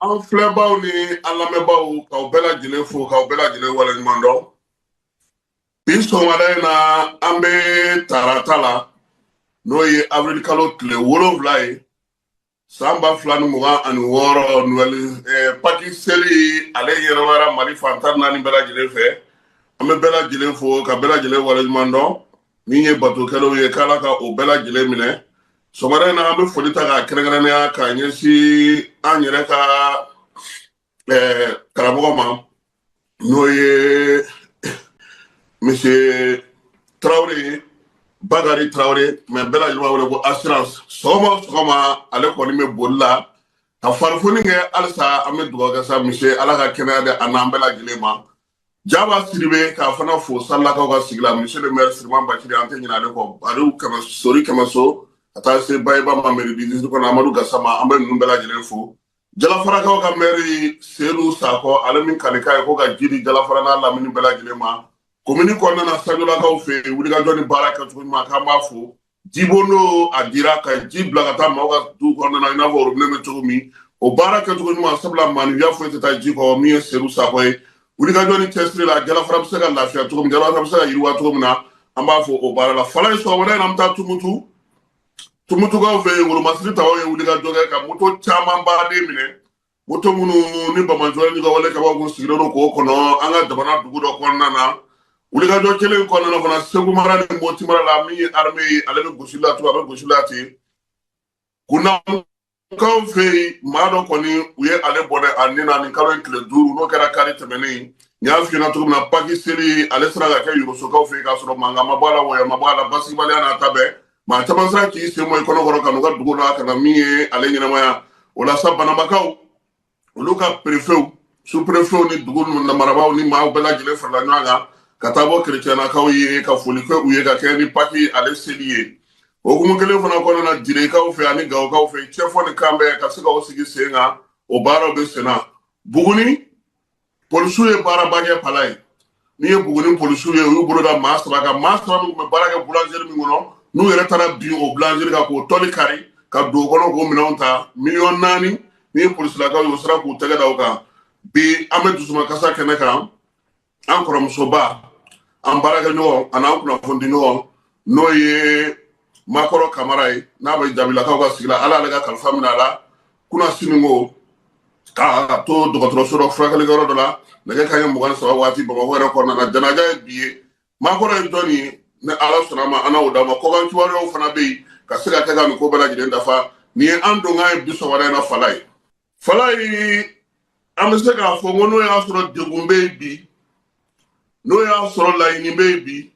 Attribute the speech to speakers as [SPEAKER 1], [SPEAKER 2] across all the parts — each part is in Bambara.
[SPEAKER 1] An filɛbaw ni an lamɛnbaaw, k'aw bɛɛ lajɛlen fo, k'aw bɛɛ lajɛlen waleɲuman dɔn. Bi sɔgɔmada in na, an bɛ tarata la, n'o ye avril kalo tile 7 ye, san 2026. Noël, Pâques seli, ale ɲɛnamaya Mali fan 14 bɛɛ lajɛlen fɛ. An bɛ bɛɛ lajɛlen fo ka bɛɛ lajɛlen waleɲuman dɔn. Min ye batokɛlaw ye, k'Ala ka o bɛɛ lajɛlen minɛ. Sɔgɔmada in na, an bɛ foli ta k'a kɛrɛnkɛrɛnnenya k'a ɲɛsin an yɛrɛ ka karamɔgɔ ma, n'o ye monsieur Tarawele, Bakari Tarawele, mais bɛɛ lajɛlen b'a wele ko Assurance. Sɔgɔma o sɔgɔma, ale kɔni bɛ boli la ka farifoni kɛ. Halisa an bɛ dugawu kɛ sa, monsieur, Ala ka kɛnɛya di a n'an bɛɛ lajɛlen ma. Jaba Siribe, k'a fana fo Salakaw ka sigi la. Monsieur le maire Siriman Bacili, an tɛ ɲinɛ ale kɔ. Aliou Kɛmɛ Sori Kɛmɛso, ka taa se Bayiba ma mairie du kɔnɔ, Amadu Gasama, an bɛ ninnu bɛɛ lajɛlen fo. Jalafarakaw ka maire Seydou Sakɔ, ale min kalikan ye ko ka ji di Jalafara n'a lamini bɛɛ lajɛlen ma komini kɔnɔna na, Sajolakaw fɛ yen, wulikajɔ ni baara kɛcogo ɲuman, k'an b'a fo. Jibondo a dira ka ji bila ka taa maaw ka du kɔnɔna na, i n'a fɔ robinet bɛ cogo min, o baara kɛcogo ɲuman, sabula maanifinya foyi tɛ taa ji kɔ. Min ye Seydou Sakɔ ye, wulikajɔ ni cɛsiri la, Jalafara bɛ se ka lafiya cogo min, Jalafara bɛ se ka yiriwa cogo min na, an b'a fɔ o baara la. Fala ye, sɔgɔmada in na, an bɛ taa Tumutu. Tumutukaw fɛ yen, wolomasiri tabaw ye wulikajɔ kɛ ka moto caman baden minɛ, moto minnu ni bamanjɔ ni ka wale kabaw kun sigilen don k'o kɔnɔ an ka jamana dugu dɔ kɔnɔna na. Wulikajɔ kelen kɔnɔna na fana, Segu mara ni Moti mara la, min ye armée ye, ale bɛ gosi la tugun, a bɛ gosi la ten. Kunnamukaw fɛ yen, maa dɔ kɔni, u ye ale bɔnɛ a ni na nin kalo in tile 5, n'o kɛra kari tɛmɛnen. N y'a f'i ɲɛna cogo min na, Pâques seli, ale sera ka kɛ Yorosokaw fɛ yen k'a sɔrɔ mankan ma bɔ a la, wɔyɔ ma bɔ a la, basigibaliya n'a ta bɛɛ. Maa caman sera k'i sen bɔ i kɔnɔkɔrɔ ka n'u ka dugu la ka na min ye ale ɲɛnamaya o la sa. Banabakaw, olu ka perefew, sous-préfetw ni dugu marabaaw ni maaw bɛɛ lajɛlen farala ɲɔgɔn kan ka taa bɔ kerecɛnnakaw ye ka foli kɛ u ye ka kɛ ni Pâques ale seli ye. O hukumu kelen fana kɔnɔna na, Jirekaw fɛ ani Gawokaw fɛ, cɛfɔ ni kanbɛn ka se ka o sigi sen kan, o baaraw bɛ sen na. Buguni polisiw ye baaraba kɛ pala ye. N'i ye Buguni polisiw ye, u y'u bolo da maa saba kan, maa saba min tun bɛ baara kɛ boulangerie min kɔnɔ, n'u yɛrɛ taara bin o boulangerie kan k'o tɔli kari ka don o kɔnɔ k'o minɛnw ta, miliyɔn 4. N'i ye polisilakaw ye, u sera k'u tɛgɛ da o kan. Bi, an bɛ dusumakasa kɛnɛ kan, an kɔrɔmusoba, an baarakɛɲɔgɔn an'an kunnafonidiɲɔgɔn, n'o ye Makɔrɔ Kamara ye, n'a bɛ Jabilakaw ka sigi la. Ala ale ka kalifa minɛ a la kunna siniko k'a to dɔgɔtɔrɔso dɔ furakɛlikɛyɔrɔ dɔ la, nɛgɛ kanɲɛ 23 waati, Bamakɔ yɛrɛ kɔnɔna na. Janaja ye bi ye. Makɔrɔ ye jɔn ye? Ni Ala sɔnna ma, an n'o d'a ma. Kɔkan kibaruyaw fana bɛ yen ka se ka kɛ ka nin ko bɛɛ lajɛlen dafa. Nin ye an donkan ye bi sɔgɔmada in na. Fala ye, fala ye, an bɛ se k'a fɔ ko n'o y'a sɔrɔ degun bɛ yen bi, n'o y'a sɔrɔ laɲini bɛ yen bi,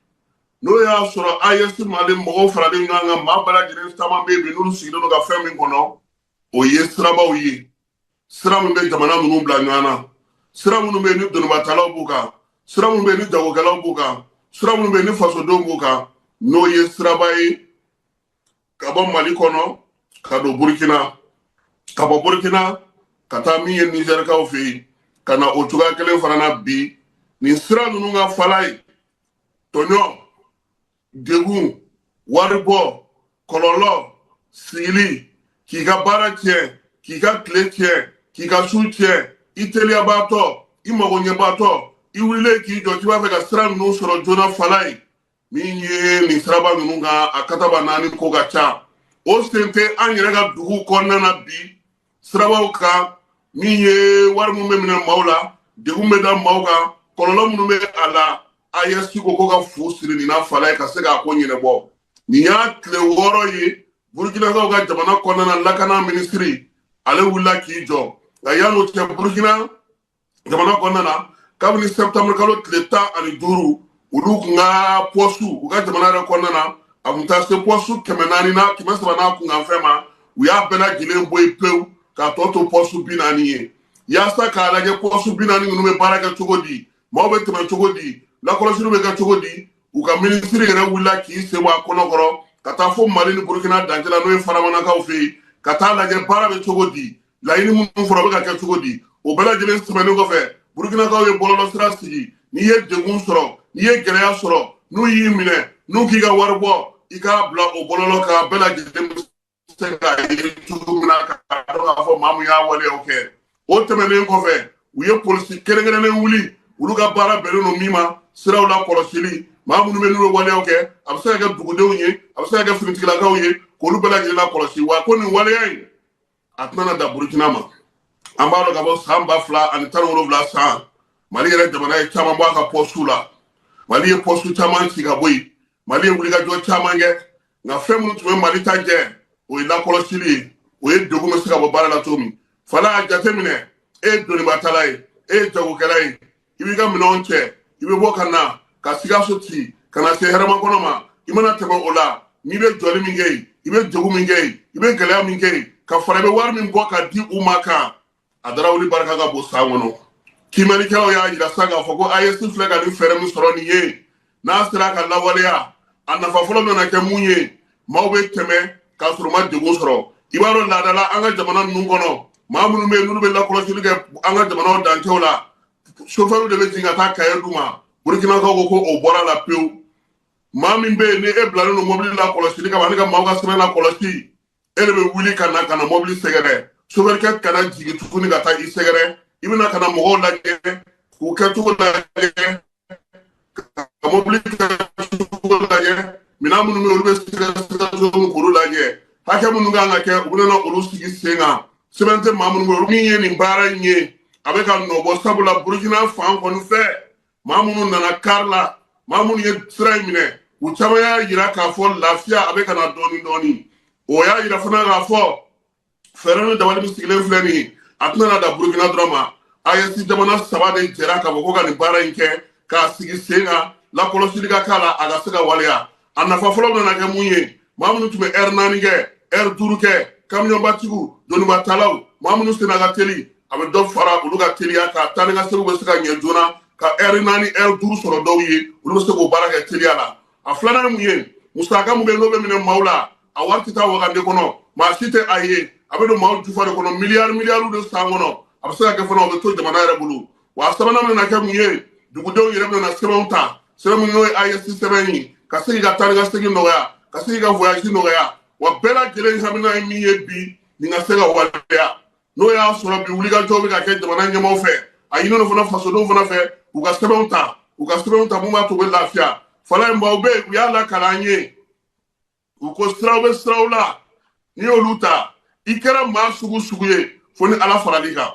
[SPEAKER 1] n'o y'a sɔrɔ AES Mali mɔgɔw faralen ɲɔgɔn kan, maa bɛɛ lajɛlen caman bɛ yen bi n'olu sigilen don ka fɛn min kɔnɔ, o ye sirabaw ye, sira min bɛ jamana ninnu bila ɲɔgɔn na, sira minnu bɛ yen ni donibatalaw b'u kan, sira minnu bɛ yen ni jagokɛlaw b'u kan, sira minnu bɛ yen ni fasodenw b'u kan, n'o ye siraba ye ka bɔ Mali kɔnɔ ka don Burukina, ka bɔ Burukina ka taa min ye Nizɛrikaw fɛ yen, ka na o cogoya kelen fana na bi. Nin sira ninnu ka fala ye tɔɲɔ, degun, waribɔ, kɔlɔlɔ, sigili, k'i ka baara tiɲɛ, k'i ka tile tiɲɛ, k'i ka su tiɲɛ, i teliyabaatɔ, i magoɲɛbaatɔ, i wulilen k'i jɔ k'i b'a fɛ ka sira ninnu sɔrɔ joona. Fala ye min ye nin siraba ninnu kan, a kataba naani ko ka ca. O sen tɛ an yɛrɛ ka dugu kɔnɔna na bi sirabaw kan, min ye wari min bɛ minɛ maaw la, degun bɛ da maaw kan, kɔlɔlɔ minnu bɛ a la. AES ko ka fu siri nin na fala ye ka se k'a ko ɲɛnabɔ. Nin y'a tile 6 ye, Burukinakaw ka jamana kɔnɔna na, lakana minisiri, ale wulila k'i jɔ. Nka yan'o cɛ, Burukina jamana kɔnɔna na, kabini septembre kalo tile 15, olu kun ka pɔsu u ka jamana yɛrɛ kɔnɔna na, a kun taa se pɔsu 400 na 300 n'a kunkanfɛn ma, u y'a bɛɛ lajɛlen bɔ yen pewu k'a tɔ to pɔsu 40 ye, yaasa k'a lajɛ pɔsu 40 ninnu bɛ baara kɛ cogo di, maaw bɛ tɛmɛ cogo di, lakɔlɔsiliw bɛ kɛ cogo di. U ka minisiri yɛrɛ wulila k'i sen bɔ a kɔnɔ kɔrɔ ka taa fo Mali ni Burukina dancɛ la, n'o ye Faramanakaw fɛ yen, ka taa lajɛ baara bɛ cogo di, laɲini minnu fɔra, o bɛ ka kɛ cogo di. O bɛɛ lajɛlen tɛmɛnen kɔfɛ, Burukinakaw ye bɔlɔlɔsira sigi. N'i ye degun sɔrɔ, n'i ye gɛlɛya sɔrɔ, n'u y'i minɛ, n'u k'i ka wari bɔ, i k'a bila o bɔlɔlɔ kan, bɛɛ lajɛlen bɛ se k'a ye cogo min na, k'a dɔn k'a fɔ maa min y'a waleyaw kɛ. O O tɛmɛnen kɔfɛ, u ye polisi kɛrɛnkɛrɛnnen wuli, olu ka baara bɛnnen don min ma, siraw la kɔlɔsili. Maa minnu bɛ n'u ye waleyaw kɛ, a bɛ se ka kɛ dugudenw ye, a bɛ se ka kɛ finitigilakaw ye, k'olu bɛɛ lajɛlen lakɔlɔsi. Wa ko nin waleya in, a tɛna na dan Burukina ma. An b'a dɔn ka bɔ san 2017 san, Mali yɛrɛ jamana ye caman bɔ a ka pɔsiw la. Mali ye pɔsi caman ci ka bɔ yen, Mali ye wulikajɔ caman kɛ, nka fɛn minnu tun bɛ Mali ta jɛ, o ye lakɔlɔsili ye, o ye degun bɛ se ka bɔ baara la cogo min. Fala y'a jateminɛ, e ye donibatala ye, e ye jagokɛla ye, i b'i ka minɛnw cɛ, i bɛ bɔ ka na ka Sikaso ci ka na se Hɛrɛmakɔnɔ ma. I mana tɛmɛ o la, n'i bɛ jɔli min kɛ yen, i bɛ degun min kɛ yen, i bɛ gɛlɛya min kɛ yen, ka fara i bɛ wari min bɔ ka di u ma kan, a darawuli barika ka bon san kɔnɔ. Kiimanikɛlaw y'a jira sa k'a fɔ ko AES filɛ ka nin fɛɛrɛ min sɔrɔ nin ye, n'a sera ka lawaleya, a nafa fɔlɔ bɛna kɛ mun ye? Maaw bɛ tɛmɛ k'a sɔrɔ u ma degun sɔrɔ. I b'a dɔn, laadala an ka jamana ninnu kɔnɔ, maa minnu bɛ yen n'olu bɛ lakɔlɔsili kɛ an ka jamanaw dancɛw la, sofɛriw de bɛ jigin ka taa kaye d'u ma. Burkinakaw ko ko o bɔra la pewu. Maa min bɛ yen ni e bilalen don mobili lakɔlɔsili kama ani ka maaw ka sɛbɛn lakɔlɔsi, e de bɛ wuli ka na ka na mobili sɛgɛrɛ. Sofɛrikɛ kana jigin tuguni ka taa i sɛgɛrɛ. I bɛna ka na mɔgɔw lajɛ, k'u kɛcogo lajɛ, ka mobili kɛcogo lajɛ, minɛn minnu bɛ yen, olu bɛ sɛgɛsɛgɛ cogo min, k'olu lajɛ, hakɛ minnu kan ka kɛ, u bɛna olu sigi sen kan. Sɛbɛn tɛ maa minnu bolo. Min ye nin baara in ye, a bɛ ka nɔ bɔ, sabula Burukina fan kɔni fɛ, maa minnu nana kari la, maa minnu ye sira in minɛ, u caman y'a jira k'a fɔ lafiya a bɛ ka na dɔɔni dɔɔni. O y'a jira fana k'a fɔ fɛɛrɛ ni dabali min sigilen filɛ nin ye, a tɛna na dan Burukina dɔrɔn ma. AES jamana saba de jɛra k'a fɔ ko ka nin baara in kɛ k'a sigi sen kan, lakɔlɔsili ka k'a la, a ka se ka waleya. A nafa fɔlɔ bɛna kɛ mun ye? Maa minnu tun bɛ ɛri 4 kɛ, ɛri 5 kɛ, kamiyɔnbatigiw, donibatalaw, maa minnu senna ka teli, a bɛ dɔ fara olu ka teliya kan. Taa ni ka seginw bɛ se ka ɲɛ joona, ka ɛri 4, ɛri 5 sɔrɔ dɔw ye, olu bɛ se k'o baara kɛ teliya la. A filanan ye mun ye? Musaka mun bɛ yen n'o bɛ minɛ maaw la, a wari tɛ taa wagande kɔnɔ, maa si tɛ a ye, a bɛ don maaw jufa de kɔnɔ, miliyari miliyariw de san kɔnɔ. A bɛ se ka kɛ fana, o bɛ to jamana yɛrɛ bolo. Wa a sabanan bɛna kɛ mun ye? Dugudenw yɛrɛ bɛna sɛbɛnw ta, sɛbɛn min n'o ye AES sɛbɛn ye, ka se k'i ka taa ni ka segin nɔgɔya, ka se k'i ka voyage nɔgɔya. Wa bɛɛ lajɛlen hamina ye min ye bi, nin ka se ka waleya, n'o y'a sɔrɔ bi wulikajɔw bɛ ka kɛ jamana ɲɛmaaw fɛ, a ɲininen fana fasodenw fana fɛ, u ka sɛbɛnw ta, u ka sɛbɛnw ta mun b'a to u bɛ lafiya. Fala in, maaw bɛ yen, u y'a lakala an ye, u ko siraw bɛ siraw la, n'i y'olu ta, i kɛra maa sugu sugu ye, fo ni Ala faral'i kan,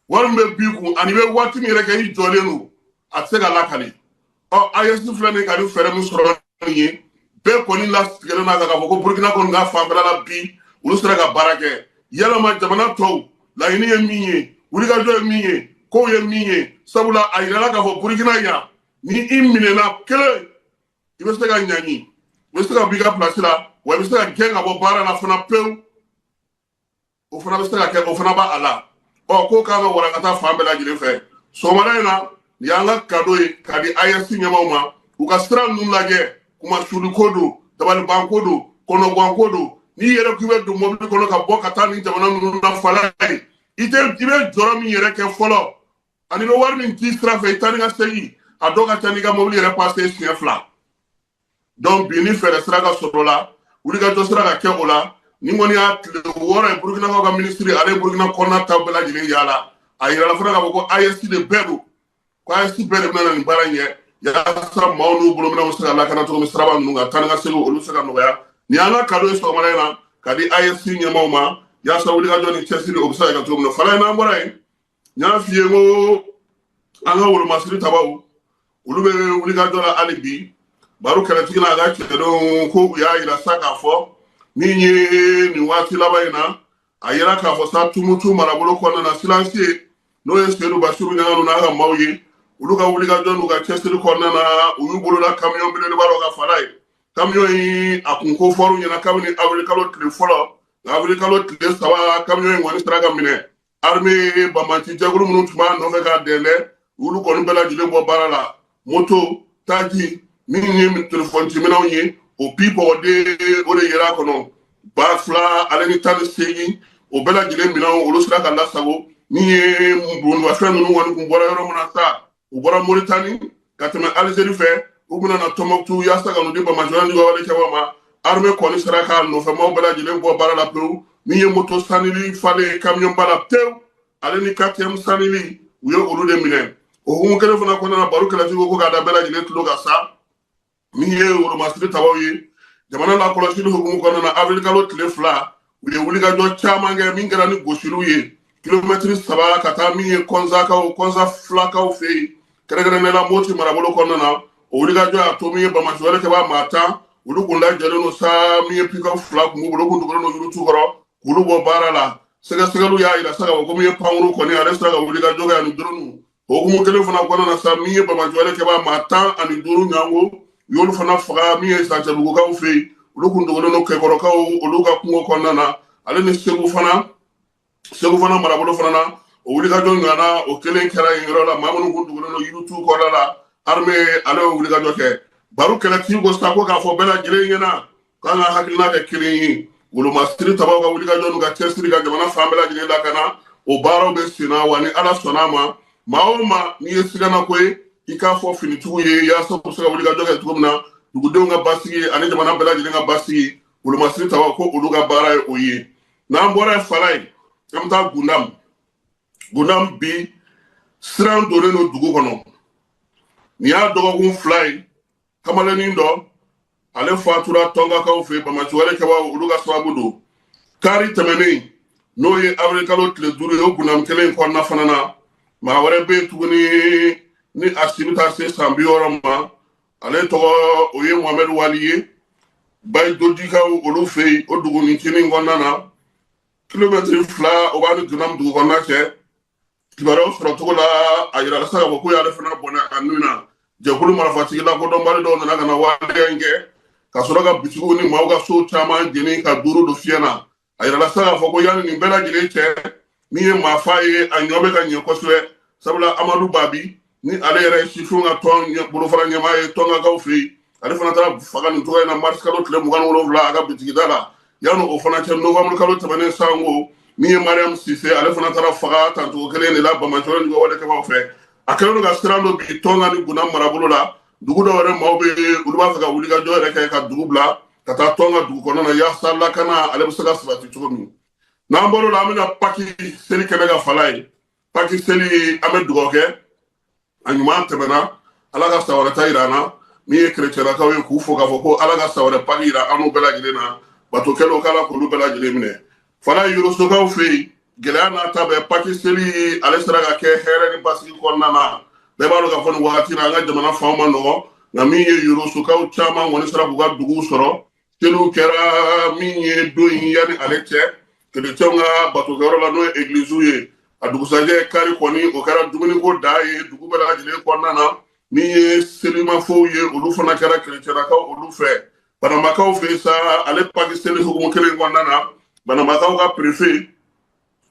[SPEAKER 1] wari min bɛ b'i kun ani i bɛ waati min yɛrɛ kɛ i jɔlen don, a tɛ se ka lakali. Ɔ, AES filɛ nin ye ka nin fɛɛrɛ min sɔrɔ nin ye, bɛɛ kɔni latigɛlen n'a kan k'a fɔ ko Burukina kɔni ka fanfɛla la bi, olu sera ka baara kɛ. Yalama jamana tɔw laɲini ye min ye, wulikajɔ ye min ye, kow ye min ye, sabula a yirala k'a fɔ Burukina yan, ni i minɛna kelen, i bɛ se ka ɲangi, i bɛ se ka bɔ i ka pilasi la, wa i bɛ se ka gɛn ka bɔ baara la fana pewu. O fana bɛ se ka kɛ, o fana b'a la. Ɔ, ko k'an ka warankata fan bɛɛ lajɛlen fɛ sɔgɔmada in na, nin y'an ka kado ye k'a di AES ɲɛmaaw ma, u ka sira ninnu lajɛ. Kumasuli ko don, dabaliban ko don, kɔnɔguwan ko don. N'i yɛrɛ k'i bɛ don mobili kɔnɔ ka bɔ ka taa nin jamana ninnu na, fala ye, i tɛ, i bɛ jɔrɔ min yɛrɛ kɛ fɔlɔ, ani bɛ wari min ci sira fɛ i taa ni ka segin, a dɔw ka ca n'i ka mobili yɛrɛ pase siɲɛ 2. Donc bi, ni fɛɛrɛ sira ka sɔrɔ la, wulikajɔ sira ka kɛ o la. Ni kɔni y'a tile 6 ye, Burukina ka minisiri, ale ye Burukina kɔnɔna ta bɛɛ lajɛlen yaala. A yirala fana k'a fɔ ko AES de bɛɛ don, ko AES bɛɛ de bɛna nin baara in kɛ, yaasa maaw n'u bolominɛnw bɛ se ka lakana cogo min, siraba ninnu kan, taa ni ka segin, olu bɛ se ka nɔgɔya. Nin y'an ka kado ye sɔgɔmada in na ka di AES ɲɛmaaw ma, yaasa wulikajɔ ni cɛsiri, o bɛ se ka kɛ cogo min na. Fala in, n'an bɔra yen, n y'a f'i ye ko an ka wolomasiri tabaw, olu bɛ wulikajɔ la hali bi. Baro kɛlɛtigi n'a ka cɛdenw ko u y'a yira sa k'a fɔ min ye nin waati laban in na, a yira k'a fɔ sa Tumutu marabolo kɔnɔna na, silansi n'o ye Sedu Basiru Ɲaganu n'a ka maaw ye, olu ka wulikajɔ n'u ka cɛsiri kɔnɔna na, u y'u bolola kamiyɔn belebeleba dɔ ka fala ye. Kamiyɔn in, a kun ko fɔr'u ɲɛna kabini awirili kalo tile fɔlɔ, nka awirili kalo tile 3, kamiyɔn in kɔni sera ka minɛ. Armée banbanci jɛkulu minnu tun b'a nɔfɛ k'a dɛndɛ, olu kɔni bɛɛ lajɛlen bɔ baara la. Moto taji min ye telefɔni ciminɛnw ye, o pi bɔgɔden o de yera a kɔnɔ, 2018, o bɛɛ lajɛlen minɛnw, olu sera ka lasago. Min ye bolimafɛn ninnu kɔni kun bɔra yɔrɔ min na sa, u bɔra Moritani ka tɛmɛ Alizeri fɛ, u bɛna na Tɔnbɔkutu yaasa ka n'u di Bamakɔ ni wale caman ma. Armée kɔni sera k'a nɔfɛmaw bɛɛ lajɛlen bɔ baara la pewu. Min ye moto sanili falen kamiyɔnba la pewu. Ale ni KTM sanili, u ye olu de minɛ. O hukumu kelen fana kɔnɔna na, baro kɛlɛtigiw ko k'a da bɛɛ lajɛlen tulo kan sa, min ye wolomasiri tabaw ye jamana lakɔlɔsili hukumu kɔnɔna na, avril kalo tile 2, u ye wulikajɔ caman kɛ min kɛra ni gosiliw ye kilomɛtiri 3 ka taa min ye Kɔnzakaw, Kɔnza filakaw fɛ yen, kɛrɛnkɛrɛnnenya la Moti marabolo kɔnɔna na. O wulikajɔ y'a to min ye bamasiwale kɛbaa maa 10, olu kun lajɛlen don sa, min ye pick-up 2 kun b'u bolo, kun dogolen don yurutu kɔrɔ, k'olu bɔ baara la. Sɛgɛsɛgɛliw y'a yira sa k'a fɔ ko min ye pankuru kɔni, ale sera ka wulikajɔ kɛ ani drone. O hukumu kelen fana kɔnɔna na sa, min ye bamasiwale kɛbaa maa 15 ɲɔgɔnko, u y'olu fana faga min ye Sancɛbugukaw fɛ yen, olu kun dogolen don Kɛkɔrɔkaw olu ka kungo kɔnɔna na. Ale ni Segu fana, Segu fana marabolo fana na, o wulikajɔ ɲɔgɔnna o kelen kɛra yen yɔrɔ la. Maa minnu kun dogolen don yirutu kɔrɔla la, armée ale y'o wulikajɔ kɛ. Baro kɛlɛtigi ko sa ko k'a fɔ bɛɛ lajɛlen ɲɛna k'an ka hakilina kɛ kelen ye, wolomasiri tabaw ka wulikajɔ n'u ka cɛsiri ka jamana fan bɛɛ lajɛlen lakana, o baaraw bɛ sen na. Wa ni Ala sɔnna a ma, maa o maa n'i ye siganako ye, i k'a fɔ finitigiw ye yaasa u bɛ se ka wulikajɔ kɛ cogo min na dugudenw ka basigi ani jamana bɛɛ lajɛlen ka basigi. Wolomasiri tabaw ko olu ka baara ye o ye. N'an bɔra yen, fala ye, an bɛ taa Gundam. Gundam bi, siran donnen don dugu kɔnɔ. Nin y'a dɔgɔkun 2 ye, kamalennin dɔ ale fatura Tɔnkakaw fɛ, bamasiwale kɛbaaw olu ka sababu don. Kari tɛmɛnen, n'o ye avril kalo tile 5 ye, o Gundam kelen kɔnɔna fana na, maa wɛrɛ bɛ yen tuguni ni a si bɛ taa se san 60 ma, ale tɔgɔ o ye Mohamɛd Wali ye, Bayidodikaw olu fɛ yen, o dugu nin kɔnɔna na, kilomɛtiri 2 o b'a ni Gundam dugu kɔnɔna cɛ. Kibaruyaw sɔrɔ cogo la, a yirala sa k'a fɔ ko y'ale fana bɔnɛ a nun na. Jɛkulu marifatigi lakodɔnbali dɔw nana ka na waleya in kɛ ka sɔrɔ ka bitigiw ni maaw ka so caman jeni ka duuru don fiɲɛ na. A yirala sa k'a fɔ ko yanni nin bɛɛ lajɛlen cɛ, min ye maafa ye, a ɲɔ bɛ ka ɲɛ kosɛbɛ, sabula Amadu Babi ni ale yɛrɛ ye sifinw ka tɔn bolofara ɲɛmaa ye Tɔnkakaw fɛ yen, ale fana taara faga nin cogoya in na mars kalo tile 27 a ka bitigida la. Yanni o fana cɛ, novembre kalo tɛmɛnen sango, min ye Mariam Sise, ale fana taara faga tancogo kelen de la bamacɔrɔ ni wale kɛbaaw fɛ. A kɛlen don ka siran don bi Tɔnka ni Gundam marabolo la. Dugu dɔw yɛrɛ maaw bɛ olu b'a fɛ ka wulikajɔ yɛrɛ kɛ ka dugu bila ka taa Tɔnka dugu kɔnɔna na yaasa lakana ale bɛ se ka sabati cogo min. N'an bɔr'o la, an bɛna Paki seli kɛnɛ ka fala ye. Paki seli, an bɛ dugawu kɛ, a ɲuman tɛmɛna, Ala ka san wɛrɛ ta yira an na. Min ye kerecɛnakaw ye, k'u fo k'a fɔ ko Ala ka san wɛrɛ Paki yira an n'u bɛɛ lajɛlen na. Batokɛlaw, k'Ala k'olu bɛɛ lajɛlen minɛ. Fala Yorosokaw fɛ yen, gɛlɛya n'a ta bɛɛ, Paki seli ale sera ka kɛ hɛrɛ ni basigi kɔnɔna na. Bɛɛ b'a dɔn k'a fɔ nin wagati la, an ka jamana fanw ma nɔgɔ, nka min ye Yorosokaw caman kɔni sera k'u ka duguw sɔrɔ. Seliw kɛra min ye don in yanni ale cɛ kerecɛnw ka batokɛyɔrɔ la, n'o ye egiliziw ye. A dugusajɛ kari kɔni, o kɛra dumuniko da ye dugu bɛɛ lajɛlen kɔnɔna na. Min ye selimafow ye, olu fana kɛra kerecɛnakaw olu fɛ. Banamakaw fɛ sa, ale Paki seli hukumu kelen kɔnɔna na, Banamakaw ka préfet,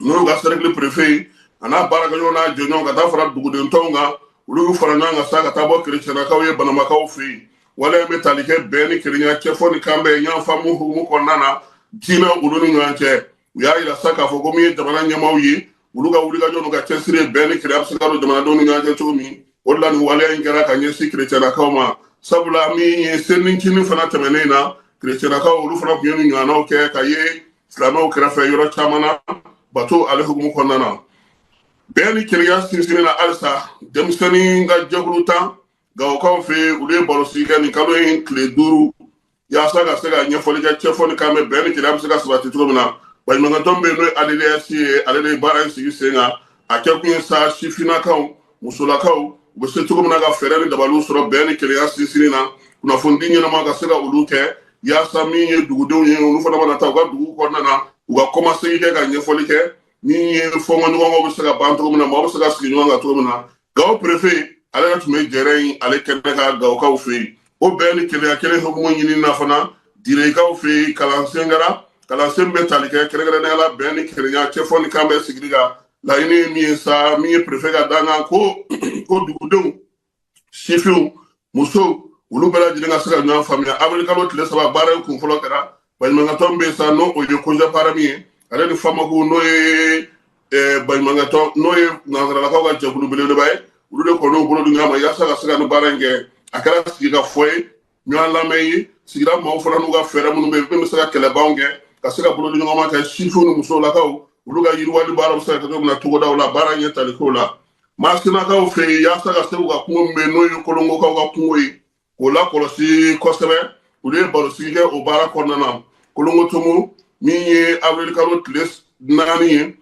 [SPEAKER 1] n'o y'u ka cercle préfet ye, a n'a baarakɛɲɔgɔn n'a jɛɲɔgɔn ka taa fara duguden tɔnw kan, olu y'u fara ɲɔgɔn kan sa ka taa bɔ kerecɛnakaw ye Banamakaw fɛ yen. Waleya bɛ tali kɛ bɛn ni kelenya, cɛfɔ ni kanbɛn, ɲɔgɔn faamu hukumu kɔnɔna na diinɛ olu ni ɲɔgɔn cɛ. U y'a yira sa k'a fɔ ko min ye jamana ɲɛmaaw ye, olu ka wulikajɔ n'u ka cɛsiri ye bɛn ni kelenya bɛ se ka don jamanadenw ni ɲɔgɔn cɛ cogo min. O de la nin waleya in kɛra ka ɲɛsin kerecɛnakaw ma, sabula min ye selincinin fana tɛmɛnen na, kerecɛnakaw olu fana tun ye nin ɲɔgɔnnaw kɛ ka ye silamɛw kɛrɛfɛ yɔrɔ caman na bato ale hukumu kɔnɔna na. Bɛn ni kelenya sinsinni na halisa, denmisɛnnin ka jɛkulu 10 Gawokaw fɛ yen, olu ye barosigi kɛ nin kalo in tile 5 yaasa ka se ka ɲɛfɔli kɛ cɛfɔ ni kan bɛ bɛn ni kelenya bɛ se ka sabati cogo min na. Baɲumankɛtɔn bɛ yen, n'o ye ADDS ye, ale de ye baara in sigi sen kan. A kɛkun ye sa, sifinnakaw, musolakaw, u bɛ se cogo min na ka fɛɛrɛ ni dabaliw sɔrɔ bɛn ni kelenya sinsinni na, kunnafonidi ɲɛnama ka se ka olu kɛ yaasa min ye dugudenw ye, olu fana mana taa u ka dugu kɔnɔna na, u ka kɔmasegin kɛ ka ɲɛfɔli kɛ min ye fɔnkɔɲɔgɔnkɔw bɛ se ka ban cogo min na, maaw bɛ se ka sigi ɲɔgɔn kan cogo min na. Gawo préfet ale yɛrɛ tun bɛ jɛrɛ in ale kɛnɛ ka Gawokaw fɛ yen. O bɛn ni kelenya kelen hukumu ɲini na fana, Direkaw fɛ yen, kalansen kɛra, kalansen bɛ tali kɛ kɛrɛnkɛrɛnnenya la bɛn ni kelenya, cɛfɔ ni kan bɛ sigili kan. Laɲini ye min ye sa, min ye préfet ka dankan ko dugudenw, sifinw, musow, olu bɛɛ lajɛlen ka se ka ɲɔgɔn faamuya. Avril kalo tile 3, baara in kun fɔlɔ kɛra. Baɲumankɛtɔn bɛ yen sa, n'o o ye COJEPAREM ye, ale ni FAMACO, n'o ye baɲumankɛtɔn, n'o ye nansaralakaw ka jɛkulu belebeleba ye, olu de kɔni y'u bolo di ɲɔgɔn ma yaasa ka se ka nin baara in kɛ. A kɛra sigikafɔ ye, ɲɔgɔn lamɛn ye, sigida maaw fana n'u ka fɛɛrɛ minnu bɛ yen min bɛ se ka kɛlɛbanw kɛ ka se ka bolo di ɲɔgɔn ma kɛ sifinw ni musolakaw. Olu ka yiriwali baara bɛ se ka kɛ cogo min na togodaw la, baara ɲɛ taliko la Masinakaw fɛ yen, yaasa ka se u ka kungo min bɛ yen, n'o ye Kolongokaw ka kungo ye, k'o lakɔlɔsi kosɛbɛ. Olu ye barosigi kɛ o baara kɔnɔna na Kolongotomo, min ye avril kalo tile 4 ye.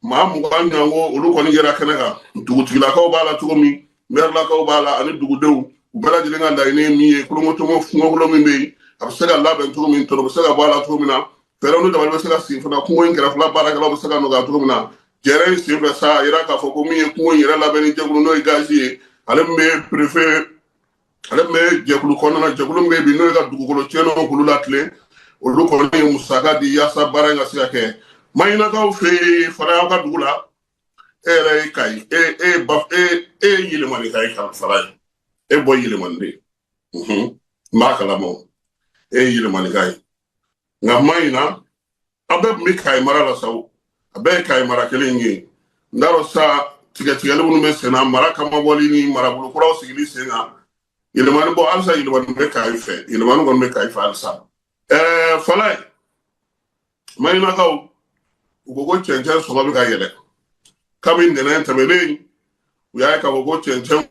[SPEAKER 1] Maa 20 ɲɔgɔn, olu kɔni yera kɛnɛ kan. Dugutigilakaw b'a la cogo min, mɛrilakaw b'a la, ani dugudenw. U bɛɛ lajɛlen ka laɲini ye min ye, Kolongotomo kungokolo min bɛ yen, a bɛ se ka labɛn cogo min, tɔnɔ bɛ se ka bɔ a la cogo min na, fɛɛrɛw ni dabali bɛ se ka sigi fana, kungo in kɛrɛfɛla baarakɛlaw bɛ se ka nɔgɔya cogo min na. Jɛrɛ in senfɛ sa, a yira k'a fɔ ko min ye kungo in yɛrɛ labɛnni jɛkulu, n'o ye GAJ ye, ale min bɛ préfet, ale min bɛ jɛkulu kɔnɔna na, jɛkulu min bɛ bi, n'o ye ka dugukolo tiɲɛnenw k'olu latilen, olu kɔni ye musaka di yaasa baara in ka se ka kɛ. Maɲinakaw fɛ yen fana, y'aw ka dugu la, e yɛrɛ ye Kayi, e e ba e e ye Yelimani ka ye fara ye, e bɔ Yelimani de, n b'a kalama, e ye Yelimani ka ye. Nka Maɲina, aw bɛɛ tun bɛ Kayi mara la sa, o a bɛɛ ye Kayi mara kelen ye. N t'a dɔn sa, tigɛtigɛli minnu bɛ sen na, mara kamabɔli ni marabolo kuraw sigili sen kan, Yelimani bɔ halisa, Yelimani bɛ Kayi fɛ, Yelimani kɔni bɛ Kayi fɛ halisa. Falaye, Maɲinakaw, u ko ko cɛncɛn sɔngɔ bɛ ka yɛlɛ. Kabini ntɛnɛn tɛmɛnen, u y'a ye k'a fɔ ko cɛncɛn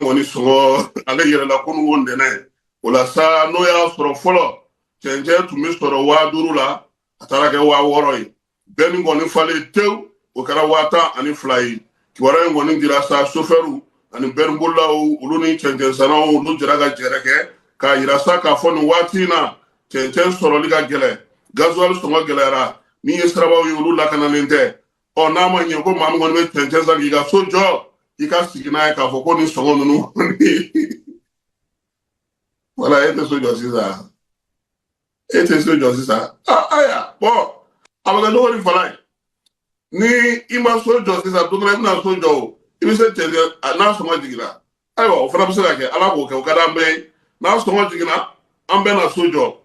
[SPEAKER 1] kɔni sɔngɔ, ale yɛlɛla kununko ntɛnɛn. O la sa, n'o y'a sɔrɔ fɔlɔ cɛncɛn tun bɛ sɔrɔ 5000 la, a taara kɛ 6000 ye. Bɛnni kɔni falen tewu, o kɛra 12,000 ye. Kibaruya in kɔni dira sa, sofɛriw ani bɛnbolilaw, olu ni cɛncɛnsannaw, olu jɛra ka jɛrɛ kɛ k'a yira sa k'a fɔ nin waati in na, cɛncɛn sɔrɔli ka gɛlɛn, gazuwali sɔngɔ gɛlɛyara, min ye sirabaw ye, olu lakanalen tɛ. Ɔ, n'a ma ɲɛ ko maa min kɔni bɛ cɛncɛn san k'i ka so jɔ, i ka sigi n'a ye k'a fɔ ko nin sɔngɔ ninnu kɔni, wala e tɛ so jɔ sisan, e tɛ so jɔ sisan. Ayiwa, bɔn, a bɛ kɛ cogo di, Falaye? Ni i ma so jɔ sisan, don dɔ la i bɛna so jɔ, o i bɛ se cɛncɛn n'a sɔngɔ jiginna. Ayiwa, o fana bɛ se ka kɛ, Ala k'o kɛ, o ka d'an bɛɛ ye. N'a sɔngɔ jiginna, an bɛɛ na so jɔ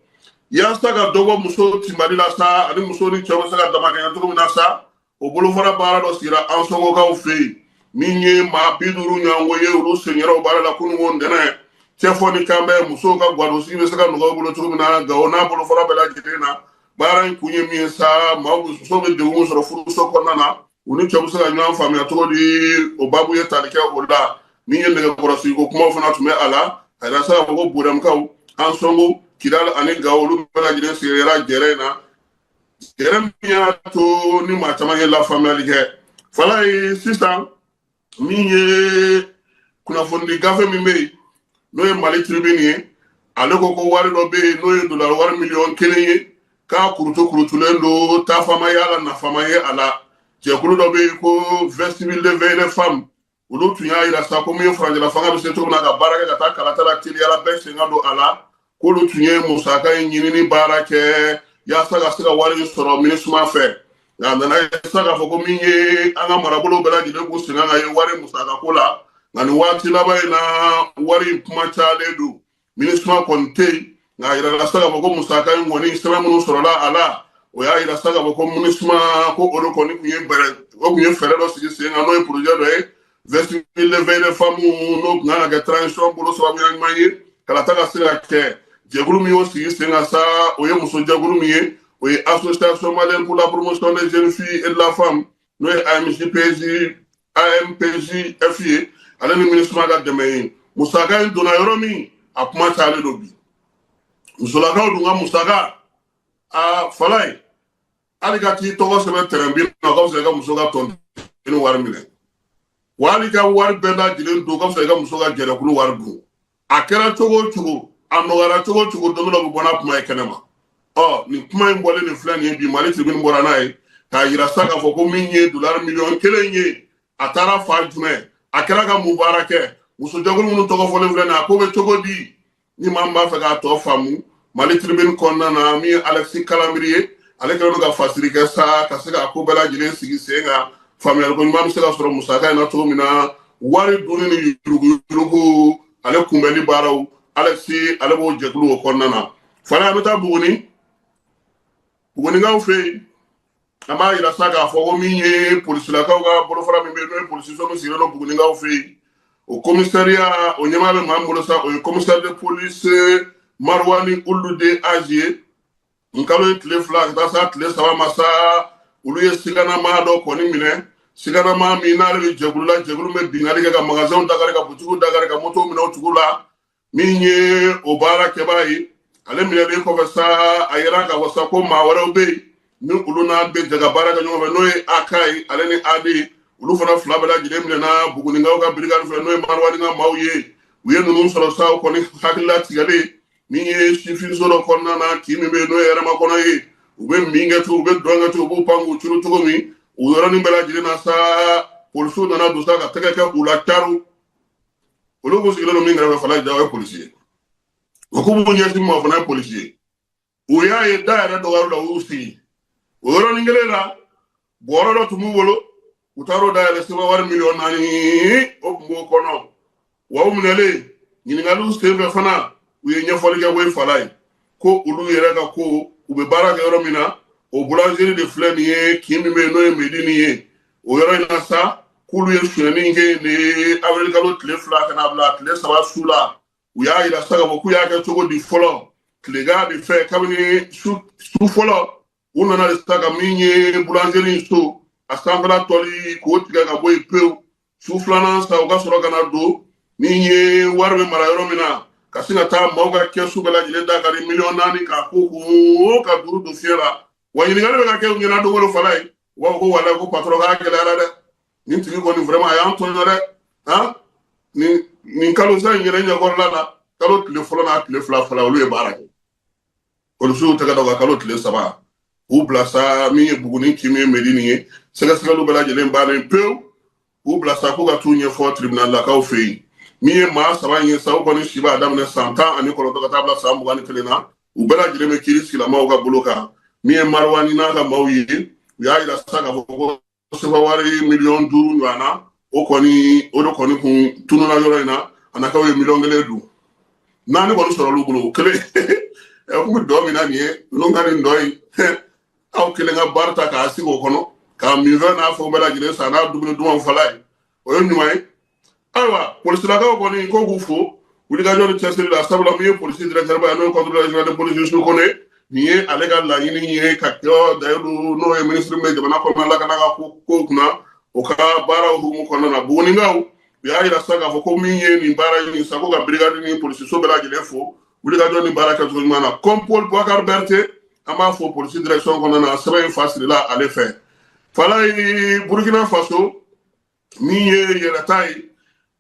[SPEAKER 1] yaasa ka dɔ bɔ muso tinbali la sa, ani muso ni cɛw bɛ se ka damakɛɲɛ cogo min na sa. O bolofara baara dɔ sigira an sɔngɔkaw fɛ yen, min ye maa 50 ɲɔgɔnko ye, olu senyɔrɔw baara la kununko ntɛnɛn. Cɛfɔ ni kanbɛn, musow ka guwadonsigi bɛ se ka nɔgɔya u bolo cogo min na Gawo n'a bolofara bɛɛ lajɛlen na. Baara in kun ye min ye sa, maaw, musow bɛ degun min sɔrɔ furuso kɔnɔna na, u ni cɛw bɛ se ka ɲɔgɔn faamuya cogo di, o baabu ye tali kɛ o la. Min ye nɛgɛkɔrɔsigiko kumaw fana tun bɛ a la. A yɛrɛ se k'a fɔ ko Bodamkaw, Ansɔngo, Kidali ani Gawo, olu bɛɛ lajɛlen sigira jɛrɛ in na, jɛrɛ min y'a to ni maa caman ye lafaamuyali kɛ. Falaye, sisan min ye kunnafoni gafe min bɛ yen, n'o ye Mali Tribune ye, ale ko ko wari dɔ bɛ yen, n'o ye dolari wari miliyɔn 1 ye, k'a kurutu kurutulen don, taafama ye a la, nafama ye a la. Jɛkulu dɔ bɛ yen ko Vestibule de veille des femmes, olu tun y'a yira sa ko min ye furancɛla fanga bɛ se cogo min na ka baara kɛ ka taa kalata la teliyala, bɛɛ sen ka don a la, k'olu tun ye musaka in ɲinini baara kɛ yaasa ka se ka wari in sɔrɔ MINUSMA fɛ. Nka a nana ye sa k'a fɔ ko min ye an ka marabolow bɛɛ lajɛlen k'u sen kan ye wari musaka ko la. Nka nin waati laban in na, wari in kuma cayalen don, MINUSMA kɔni tɛ yen. Nka a yirala sa k'a fɔ ko musaka in kɔni, sɛbɛn minnu sɔrɔla a la, o y'a yira sa k'a fɔ ko MINUSMA ko o de kɔni tun ye bɛrɛ, o tun ye fɛɛrɛ dɔ sigi sen kan, n'o ye projet dɔ ye, Vestibule de veille des femmes, n'o tun kan ka kɛ transition bolo sababuya ɲuman ye kalata ka se ka kɛ. Jɛkulu min y'o sigi sen kan sa, o ye muso jɛkulu min ye, o ye Association malienne pour la promotion des jeunes filles et de la femme, n'o ye AMJPJ, AMPJF ye, ale ni MINUSMA ka dɛmɛ ye. Musaka in donna yɔrɔ min, a kuma cayalen don bi. Musolakaw dun ka musaka, a Falaye, hali ka t'i tɔgɔ sɛbɛn terrain bin na, o ka fisa i ka muso ka tɔntini wari minɛ wa. Hali ka wari bɛɛ lajɛlen don, o ka fisa i ka muso ka jɛrɛkulu wari dun. A kɛra cogo o cogo, a nɔgɔyara cogo o cogo, don dɔ la u bɛ bɔ n'a kuma ye kɛnɛ ma. Ɔ, nin kuma in bɔlen nin filɛ nin ye bi, Mali Tribune bɔra n'a ye k'a yira sa k'a fɔ ko min ye dolari miliyɔn 1 ye, a taara fan jumɛn, a kɛra ka mun baara kɛ, musojɛkulu minnu tɔgɔ fɔlen filɛ nin ye, a ko bɛ cogo di? Ni maa min b'a fɛ k'a tɔ faamu, Mali Tribune kɔnɔna na, min ye Alexis Kalambry ye, ale kɛlen don ka fasiri kɛ sa ka se k'a ko bɛɛ lajɛlen sigi sen kan, faamuyaliko ɲuman bɛ se ka sɔrɔ musaka in na cogo min na, wari dunni ni yuruguyurugu, ale kunbɛnli baaraw. Alexis, ale b'o jɛkulu o kɔnɔna na. Fana, an bɛ taa Buguni, Bugunikaw fɛ yen. An b'a yira sa k'a fɔ ko min ye polisilakaw ka bolofara min bɛ yen, n'o ye polisiso min sigilen don Bugunikaw fɛ yen, o commissariat, o ɲɛmaa bɛ maa min bolo sa, o ye commissaire de police Marouani Ould de Agie. N kalo ye tile 2 ka taa sa tile 3 ma sa, Olu ye siganamaa dɔ kɔni minɛ, siganamaa min n'ale bɛ jɛkulu la, jɛkulu bɛ binkanni kɛ ka magasinw dakari, ka butigiw dakari, ka motow minɛ o tigiw la. Min ye o baara kɛbaa ye, ale minɛlen kɔfɛ sa, a yira k'a fɔ sa ko maa wɛrɛw bɛ yen ni olu n'a bɛ jɛ ka baara kɛ ɲɔgɔn fɛ, n'o ye AK ye, ale ni AD. Olu fana fila bɛɛ lajɛlen minɛna Bugunikaw ka brigade fɛ, n'o ye Mariwani ka maaw ye. U ye ninnu sɔrɔ sa, o kɔni hakilila tigɛlen min ye sifinso dɔ kɔnɔna na, kin min bɛ yen n'o ye hɛrɛmakɔnɔ ye. U bɛ min kɛ cogo, u bɛ dɔn kɛ cogo, u b'u pan k'u curu cogo min, o yɔrɔnin bɛɛ lajɛlen na sa, polisiw nana don sa ka tɛgɛ kɛ u la caru. Olu kun sigilen don min kɛrɛfɛ, Falayi Jaw ye polisi ye. O k'u b'u ɲɛsin min ma, o fana ye polisi ye. U y'a ye da yɛrɛ dɔgɔyar'u la, u y'u sigi o yɔrɔnin kelen la. Bɔrɔ dɔ tun b'u bolo, u taar'o dayɛlɛ, sefa wari miliyɔn 4 o tun b'o kɔnɔ. Wa u minɛlen, ɲininkaliw senfɛ fana, u ye ɲɛfɔli kɛ koyi, Falayi, ko olu yɛrɛ ka ko u bɛ baara kɛ yɔrɔ min na, o boulangerie de filɛ nin ye, kin min bɛ yen n'o ye Medini ye. O yɔrɔ in na sa, k'olu ye sonyɛni kɛ yen de avril kalo tile 2 ka na bila tile 3 su la. U y'a yira sa k'a fɔ k'u y'a kɛ cogo di fɔlɔ, tilegan de fɛ, kabini su fɔlɔ, u nana de sa ka min ye boulangerie in so a sanfɛla tɔli k'o tigɛ ka bɔ yen pewu. Su filanan sa, u ka sɔrɔ ka na don min ye wari bɛ mara yɔrɔ min na, ka sin ka taa maaw ka kɛsu bɛɛ lajɛlen da ka di miliyɔn 4 k'a ko ko ka duuru don fiɲɛ la. Wa ɲininkali bɛ ka kɛ u ɲɛna don o don, Falayi, u b'a fɔ ko walayi ko patron k'a gɛlɛyara dɛ, nin tigi kɔni vraiment a y'an tɔɲɔ dɛ. Han, nin kalo sa in yɛrɛ ɲɛkɔrɔla la, kalo tile fɔlɔ n'a tile 2 fɔlɔ, olu ye baara kɛ. Polisiw tɛgɛ da u ka kalo tile 3, k'u bila sa min ye Buguni kin min ye Medini ye. Sɛgɛsɛgɛliw bɛɛ lajɛlen bannen pewu, k'u bila sa k'u ka t'u ɲɛfɔ tribunal lakaw fɛ yen. Min ye maa 3 in ye sa, u kɔni si b'a daminɛ san 19 ka taa bila san 21 na. U bɛɛ lajɛlen bɛ kiiri sigilamaaw ka bolo kan. Min ye Mariwani n'a ka maaw ye, u y'a yira sa k'a fɔ ko sefa wari miliyɔn 5 ɲɔgɔn na, o kɔni o de kɔni kun tununa yɔrɔ in na. A nakaw ye miliyɔn 1 dun, naani kɔni sɔrɔ olu bolo. O kelen ɛ kun bɛ dɔ min na nin ye, ninnu ka nin dɔ in, aw kelen ka baara ta k'a sigi o kɔnɔ k'a minfɛn n'a fɛnw bɛɛ lajɛlen san n'a dumuni dumanw fala ye, o ye ɲuman ye. Ayiwa, polisilakaw kɔni ko k'u fo wulikajɔ ni cɛsiri la, sabula min ye polisi directeur ba ye, n'o ye contrôleur général de police Jules Kone, nin ye ale ka laɲini ye ka kɛ Dayiru, n'o ye minisiri min bɛ jamana kɔnɔna lakana ka kow kunna, o ka baaraw hukumu kɔnɔna na. Bugunikaw, u y'a yira sa k'a fɔ ko min ye nin baara in sa, ko ka brigade ni polisiso bɛɛ lajɛlen fo wulikajɔ ni baara kɛcogo ɲuman na. Compol Boubacar Berté, an b'a fɔ polisi direction kɔnɔna na, sɛbɛn in fa sirila ale fɛ. Falayi, Burkina Faso, min ye yɛrɛta ye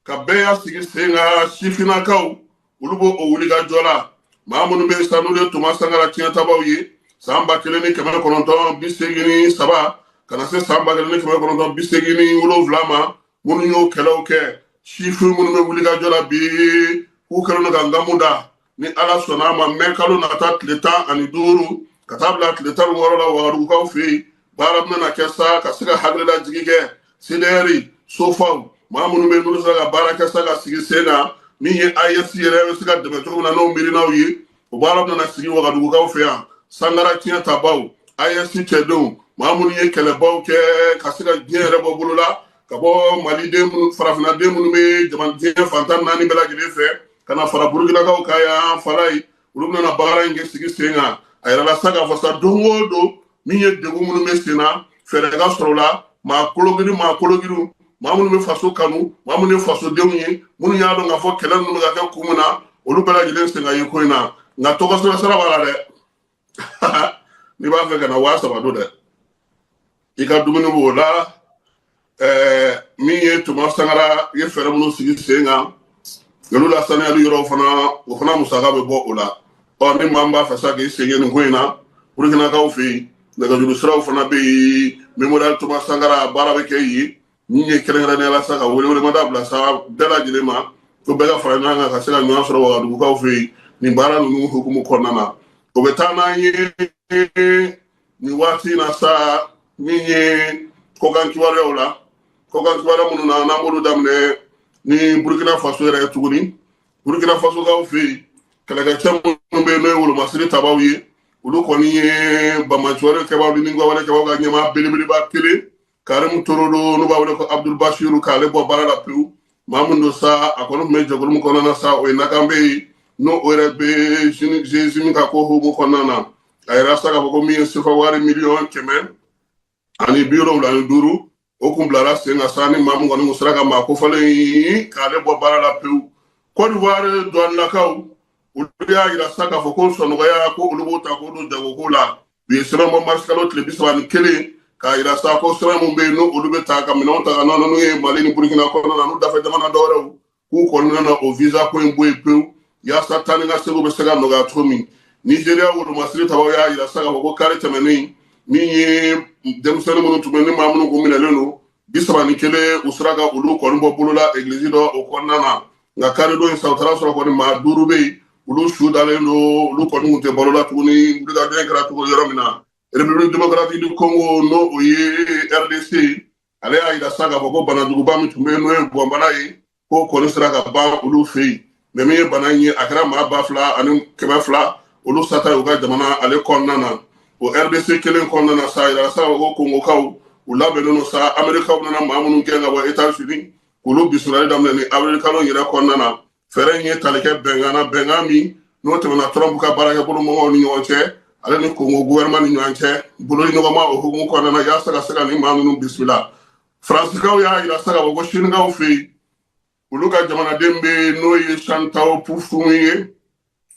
[SPEAKER 1] ka bɛɛ y'a sigi sen kan, sifinnakaw olu b'o o wulikajɔ la. Maa minnu bɛ sa, n'olu ye Toma Sankara tiɲɛtabaw ye san 1983 ka na se san 1987 ma, minnu y'o kɛlɛw kɛ, sifin minnu bɛ wulikajɔ la bi, k'u kɛlen don ka nkamu da. Ni Ala sɔnna a ma, mɛ kalo nata tile 15 ka taa bila tile 16 la, Wagadugukaw fɛ yen, baara bɛna kɛ sa ka se ka hakililajigi kɛ. CDR sofaw, maa minnu bɛ n'olu sera ka baara kɛ sa ka sigi sen kan, min ye AES yɛrɛ bɛ se ka dɛmɛ cogo min na n'o miirinaw ye, o baara bɛna sigi Wagadugukaw fɛ yan. Sankara tiɲɛ tabaw, AES cɛdenw, maa minnu ye kɛlɛbaw kɛ ka se ka diɲɛ yɛrɛ bɔ bolo la, ka bɔ maliden minnu, farafinnaden minnu bɛ jamana diɲɛ fantan naani bɛɛ lajɛlen fɛ ka na fara Burukinakaw kan yan, Falayi, olu bɛna baara in kɛ sigi sen kan. A yɛrɛ la sa k'a fɔ sa, don o don, min ye degun minnu bɛ sen na, fɛɛrɛ ka sɔrɔ o la. Maa kologirin, maa kologirin, maa minnu bɛ faso kanu, maa minnu ye fasodenw ye, minnu y'a dɔn k'a fɔ kɛlɛ ninnu bɛ ka kɛ kun min na, olu bɛɛ lajɛlen sen ka ye ko in na. Nka tɔgɔ sɛbɛn sara b'a la dɛ. N'i b'a fɛ ka na, 3000 don dɛ, i ka dumuni b'o la. Min ye Toma Sankara ye fɛɛrɛ minnu sigi sen kan, olu la saniyali yɔrɔw fana, o fana musaka bɛ bɔ o la. Ɔ ni maa min b'a fɛ sa k'i sen ye nin ko in na, Burukinakaw fɛ yen, nɛgɛjuru siraw fana bɛ yen. Mémorial Toma Sankara baara bɛ kɛ yen. Min ye kɛrɛnkɛrɛnnenya la sa, ka welewelemada bila sa bɛɛ lajɛlen ma ko bɛɛ ka fara ɲɔgɔn kan ka se ka ɲɔgɔn sɔrɔ Wagadugukaw fɛ yen nin baara ninnu hukumu kɔnɔna na. O bɛ taa n'an ye nin waati in na sa, min ye kɔkan kibaruyaw la, kɔkan kibaruya minnu na n'an b'olu daminɛ ni Burukina Faso yɛrɛ ye tuguni. Burukina Fasokaw fɛ yen, kɛlɛkɛcɛ minnu bɛ yen n'o ye wolomasiri tabaw ye, olu kɔni ye banbaanciwale kɛbaaw ni ninwale kɛbaaw ka ɲɛmaa belebeleba kelen, Karimu Torodo, n'u b'a wele ko Abdul Bashiru, k'ale bɔ baara la pewu. Maa min don sa, a kɔni tun bɛ jɛkulu min kɔnɔna na sa, o ye Nakanbe ye, n'o o yɛrɛ bɛ GSIM ka ko hukumu kɔnɔna na. A yɛrɛ sa k'a fɔ ko min ye sefa wari miliyɔn 100 75, o kun bilara sen kan sa, ni maa min kɔni kun sera ka maa kofɔlen in k'ale bɔ baara la pewu. Côte d'Ivoire douanelakaw, olu y'a yira sa k'a fɔ ko sɔnɔgɔya ko olu b'o ta k'o don jagoko la. U ye sɛbɛn bɔ marisi kalo tile 31 k'a yira sa ko sɛbɛn min bɛ yen, n'o olu bɛ ta ka minɛnw ta ka na n'u ye Mali ni Burukina kɔnɔna na, n'u dafɛ jamana dɔwɛrɛw, k'u kɔni nana o visa ko in bɔ yen pewu, yaasa taa ni ka seginw bɛ se ka nɔgɔya cogo min. Nizeriya wolomasiri tabaw y'a yira sa k'a fɔ ko kari tɛmɛnen, min ye denmisɛnnin minnu tun bɛ ni maa minnu kun minɛlen don 31, u sera ka olu kɔni bɔ bolo la egilizi dɔ o kɔnɔna na. Nka karidon in sa, u taara sɔrɔ kɔni maa duuru bɛ yen, olu su dalen don, olu kɔni kun tɛ balo la tuguni. Wulikajɔ in kɛra cogo yɔrɔ min na, République démocratique du Congo, n'o o ye RDC, ale y'a yira sa k'a fɔ ko banajuguba min tun bɛ yen, n'o ye gɔnbana ye, k'o kɔni sera ka ban olu fɛ yen. Mɛ min ye bana in ye, a kɛra maa 2100 olu sata ye u ka jamana ale kɔnɔna na. O RDC kelen kɔnɔna na sa, a yira sa k'a fɔ ko Kongokaw, u labɛnnen don sa, Amerikaw nana maa minnu gɛn ka bɔ États-Unis, k'olu bisimilali daminɛ ni avril kalo in yɛrɛ kɔnɔna na. Fɛɛrɛ in ye tali kɛ bɛnkan na, bɛnkan min n'o tɛmɛna Trump ka baarakɛbolo mɔgɔw ni ɲɔgɔn cɛ, ale ni Kongo gouvernement ni ɲɔgɔn cɛ, bololi ɲɔgɔnma o hukumu kɔnɔna na, yaasa ka se ka nin maa ninnu bisimila. Faransikaw y'a yira sa k'a fɔ ko Sinikaw fɛ yen, olu ka jamanaden bɛ yen, n'o ye Santao Pufun ye,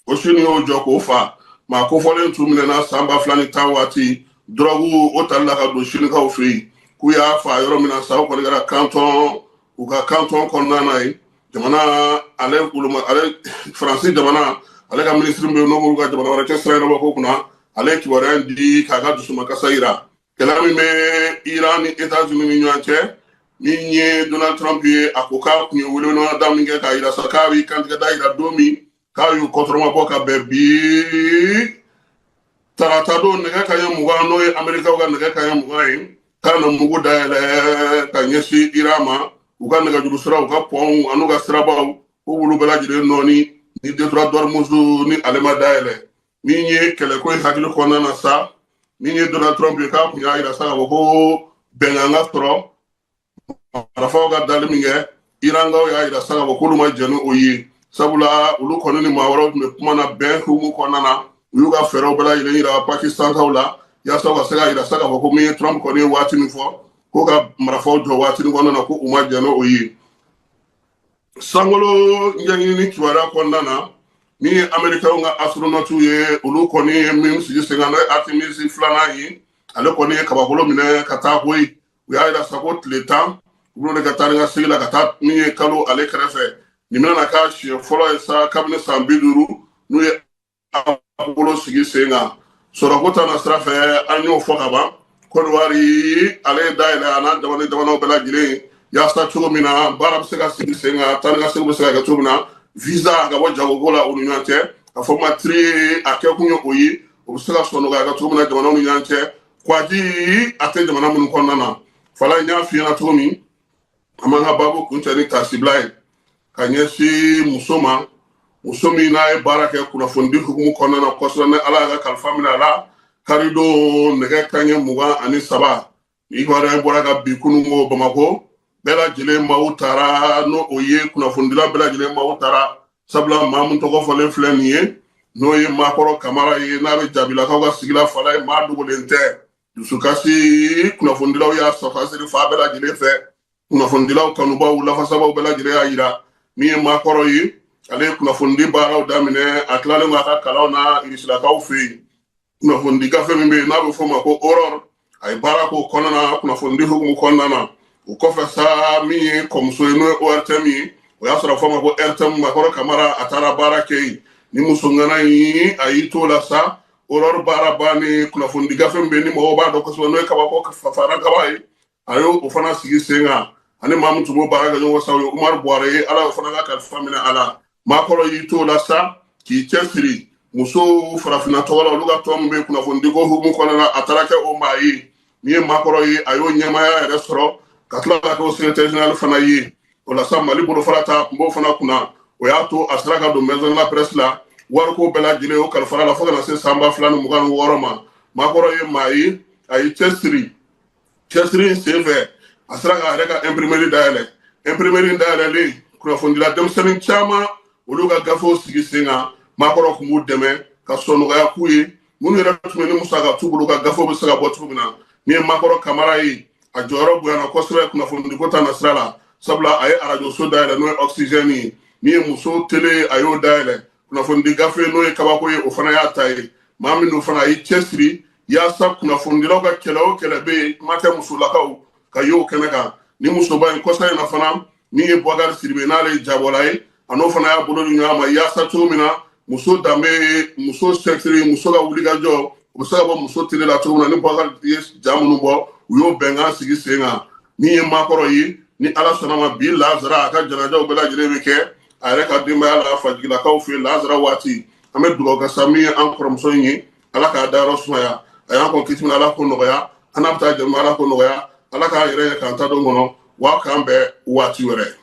[SPEAKER 1] o Sini y'o jɔ k'o fa. Maa kofɔlen tun minɛna san 2010 waati, dɔrɔgu o tali la ka don Sinikaw fɛ yen, k'u y'a fa yɔrɔ min na sa, o kɔni kɛra kantɔn, u ka kantɔn kɔnɔna na yen. Jamana ale woloma, ale Faransi jamana, ale ka minisiri bɛ yen, n'o b'olu ka jamana wɛrɛ cɛ sira ɲɛnabɔ ko kunna, ale ye kibaruya in di k'a ka dusumakasa yira. Kɛlɛ min bɛ Iran ni États-Unis ni ɲɔgɔn cɛ, min ye Donald Trump ye, a ko k'a kun ye weleweleda min kɛ k'a yira sa k'a b'i kantigɛ da yira don min, k'a y'u kɔtɔrɔma bɔ ka bɛn bi tarata don nɛgɛ kanɲɛ 20, n'o ye Amerikaw ka nɛgɛ kanɲɛ 20 ye, k'a na mugu dayɛlɛ ka ɲɛsin Iran ma, u ka nɛgɛjuru siraw, u ka pɔnw an'u ka sirabaw, k'u b'olu bɛɛ lajɛlen nɔɔni ni détroit d'Ormuz ni ale ma dayɛlɛ. Min ye kɛlɛko in hakili kɔnɔna na sa, min ye Donald Trump ye, k'a kun y'a yira sa k'a fɔ ko bɛnkan ka sɔrɔ marifaw ka dali min kɛ, Irankaw y'a yira sa k'a fɔ k'olu ma jɛn ni o ye, sabula olu kɔni ni maa wɛrɛw tun bɛ kuma na bɛn hukumu kɔnɔna na. U y'u ka fɛɛrɛw bɛɛ lajɛlen yira Pakistankaw la, yaasa u ka se k'a yira sa k'a fɔ ko min ye Trump kɔni ye waati min fɔ ko ka marifaw jɔ waati kɔnɔna na, ko u ma jɛn n'o ye. Sankolo ɲɛɲinini kibaruya kɔnɔna na, min ye Amerikɛnw ka astronautes ye, olu kɔni ye min sigi sen kan, n'o ye Artemis filanan ye, ale kɔni ye kabakolo minɛ ka taa koyi. U y'a yira sa ko tile 10, u bɛna ka taa ni ka segin la ka taa min ye kalo ale kɛrɛfɛ. Nin bɛna k'a siɲɛ fɔlɔ ye sa kabini san 50 n'u ye Apollo sigi sen kan. Sɔrɔko ta na sira fɛ, an y'o fɔ ka ban. Kɔdiwari, ale ye dayɛlɛ a n'a jamana jamanaw bɛɛ lajɛlen, yaasa cogo min na baara bɛ se ka sigi sen kan, taa ni ka segin bɛ se ka kɛ cogo min na, visa ka bɔ jagoko la u ni ɲɔgɔn cɛ, a fɔ ma tiri, a kɛkun ye o ye, o bɛ se ka sɔn nɔgɔya kɛ cogo min na jamanaw ni ɲɔgɔn cɛ, kwaji a tɛ jamana minnu kɔnɔna na. Fala, n y'a f'i ɲɛna cogo min, an b'an ka baabu kuncɛ ni taasibila ye ka ɲɛsin muso ma, muso min n'a ye baara kɛ kunnafonidi hukumu kɔnɔna na kosɛbɛ, ni Ala y'a ka kalifa minɛ a la karidon nɛgɛ kanɲɛ 23. Ni kibaruya bɔra ka bi kununko Bamakɔ, bɛɛ lajɛlen maaw taara, n'o o ye kunnafonidila bɛɛ lajɛlen maaw taara, sabula maa min tɔgɔ fɔlen filɛ nin ye, n'o ye Maakɔrɔ Kamara ye, n'a bɛ Jabilakaw ka sigila Fala ye, maa dogolen tɛ. Dusukasi, kunnafonidilaw y'a safasiri fa bɛɛ lajɛlen fɛ, kunnafonidilaw kanubaw, lafasabaw bɛɛ lajɛlen y'a yira min ye Maakɔrɔ ye, ale ye kunnafonidi baaraw daminɛ a tilalen k'a ka kalanw na Irisilakaw fɛ yen. Kunnafonidi gafe min bɛ yen, n'a bɛ f'o ma ko Aurore, a ye baara k'o kɔnɔna na, kunnafonidi hukumu kɔnɔna na. O kɔfɛ sa, min ye kɔmuso ye, n'o ye ORTM ye, o y'a sɔrɔ a fɔ ma ko RTM, Maakɔrɔ Kamara a taara baara kɛ yen. Ni muso ŋana in, a y'i t'o la sa, Aurore baara bannen, kunnafonidi gafe min bɛ yen ni mɔgɔw b'a dɔn kosɛbɛ, n'o ye Kabako Fara Kaba ye, a y'o o fana sigi sen kan. Ani maa min tun b'o baara kɛ ɲɔgɔn sa, o ye Umaru Buware ye, Ala y'o fana ka kalifa minɛ a la. Maakɔrɔ y'i t'o la sa k'i cɛsiri musow farafinna tɔgɔ la, olu ka tɔn min bɛ kunnafonidi ko hukumu kɔnɔna na, a taara kɛ o maa ye. Min ye maakɔrɔ ye, a y'o ɲɛmaaya yɛrɛ sɔrɔ ka tila ka kɛ o secrétaire général fana ye. O la sa, Mali bolofara ta tun b'o fana kunna, o y'a to a sera ka don Maison de la Presse la, wariko bɛɛ lajɛlen o kalifara la fo ka na se san 2026 ma. Maakɔrɔ ye maa ye, a y'i cɛsiri. Cɛsiri in sen fɛ, a sera k'a yɛrɛ ka imprimerie dayɛlɛ. Imprimerie dayɛlɛlen, kunnafonidila denmisɛnnin caman, olu ka gafew sigi sen kan, maakɔrɔ tun b'u dɛmɛ ka sɔn nɔgɔya k'u ye, minnu yɛrɛ tun bɛ ni musaka t'u bolo, ka gafew bɛ se ka bɔ cogo min na. Min ye Makɔrɔ Kamara ye, a jɔyɔrɔ bonyana kosɛbɛ kunnafonidiko ta nasira la, sabula a ye arajoso dayɛlɛ n'o ye Oxygène ye. Min ye muso tele ye, a y'o dayɛlɛ. Kunnafonidi gafe n'o ye Kabako ye, o fana y'a ta ye. Maa min don fana, a y'i cɛsiri yaasa kunnafonidilaw ka kɛlɛ o kɛlɛ bɛ yen, kuma tɛ musolakaw ka y'o kɛnɛ kan. Ni musoba in kɔsa in na fana, min ye Bubakari Sidibe, n'ale ye jabɔla ye, a n'o fana y'a bolo di ɲɔgɔn ma yaasa cogo min na muso danbe, muso cɛsiri, muso ka wulikajɔ, u bɛ se ka bɔ muso tele la cogo min na. Ni Bubakari ye ja minnu bɔ, u y'o bɛnkan sigi sen kan. Min ye Makɔrɔ ye, ni Ala sɔnna ma, bi lazara a ka janajaw bɛɛ lajɛlen bɛ kɛ a yɛrɛ ka denbaya la Fajigilakaw fɛ yen lazara waati. An bɛ dugawu kɛ sa min ye an kɔrɔmuso in ye, Ala k'a dayɔrɔ sumaya. A y'an kɔn kiti min, Ala k'o nɔgɔya. An n'a bɛ taa jama, Ala k'o nɔgɔya. Ala k'a yɛrɛ ye k'an ta don kɔnɔ wa k'an bɛn waati wɛrɛ.